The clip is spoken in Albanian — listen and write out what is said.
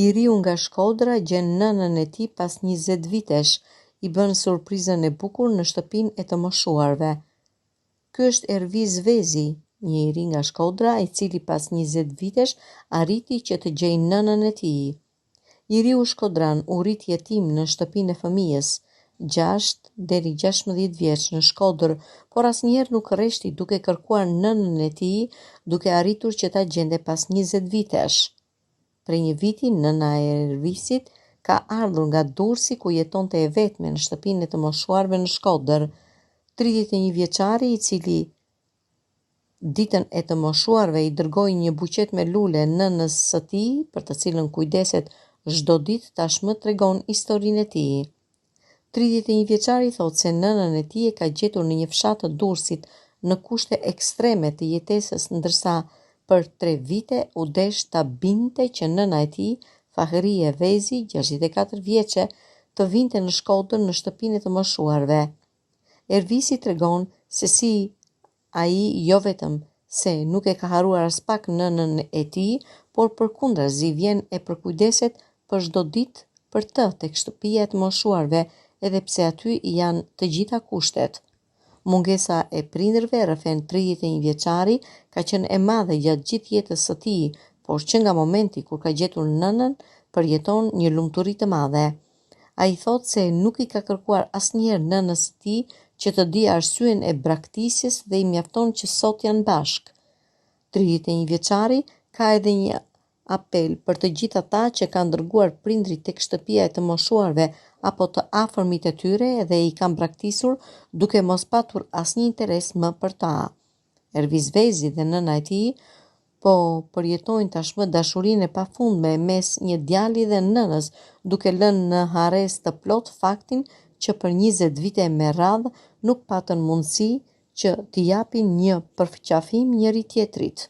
I riu nga Shkodra gjen nënën e tij pas 20 vitesh, i bën surprizën e bukur në shtëpinë e të moshuarve. Ky është Ervis Vezi, një i ri nga Shkodra, i cili pas 20 vitesh arriti që të gjejë nënën e tij. I riu shkodran u rrit jetim në shtëpinë e fëmijës, 6 deri 16 vjeç në Shkodër, por asnjëherë nuk rreshti duke kërkuar nënën e tij, duke arritur që ta gjente pas 20 vitesh. Prej një viti nëna e Ervisit ka ardhur nga Durrësi ku jetonte e vetme në shtëpinë e të moshuarve në Shkodër. 31 vjeçari i cili ditën e të moshuarve i dërgoi një buqetë me lule nënës së tij, për të cilën kujdeset çdo ditë tashmë tregon historinë e tij. 31 vjeçari thotë se nënën e tij e ka gjetur në një fshat të Durrësit në kushte ekstreme të jetesës ndërsa për 3 vite u desh ta bindte që nëna e tij, Fahrie Vezi, 64 vjeçe, të vinte në Shkodër në shtëpinë e të moshuarve. Ervisi tregon se si Ai jo vetëm se nuk e ka harruar aspak nënën e tij, por përkundrazi vjen e përkujdeset për çdo ditë për të tek shtëpia e të moshuarve edhe pse aty janë të gjitha kushtet. Mungesa e prindërve, rrëfen 31 vjeçari, ka qenë e madhe gjatë gjithë jetës së tij, por që nga momenti kur ka gjetur nënën, përjeton një lumturi të madhe. Ai thotë se nuk i ka kërkuar asnjëherë nënës së tij që të dijë arsyen e braktisjes dhe i mjafton që sot janë bashkë. 31 vjeçari ka edhe një apel për të gjithë ata që kanë dërguar prindërit tek shtëpia e të moshuarve apo të afërmit e tyre dhe i kanë braktisur duke mos patur asnjë interes më për ta. Ervis Vezi dhe nëna e tij po përjetojnë tashmë dashurinë e pafundme mes një djali dhe nënës, duke lënë në harresë të plotë faktin që për 20 vite me radhë nuk patën mundësi që t'i japin një përqafim njëri tjetrit.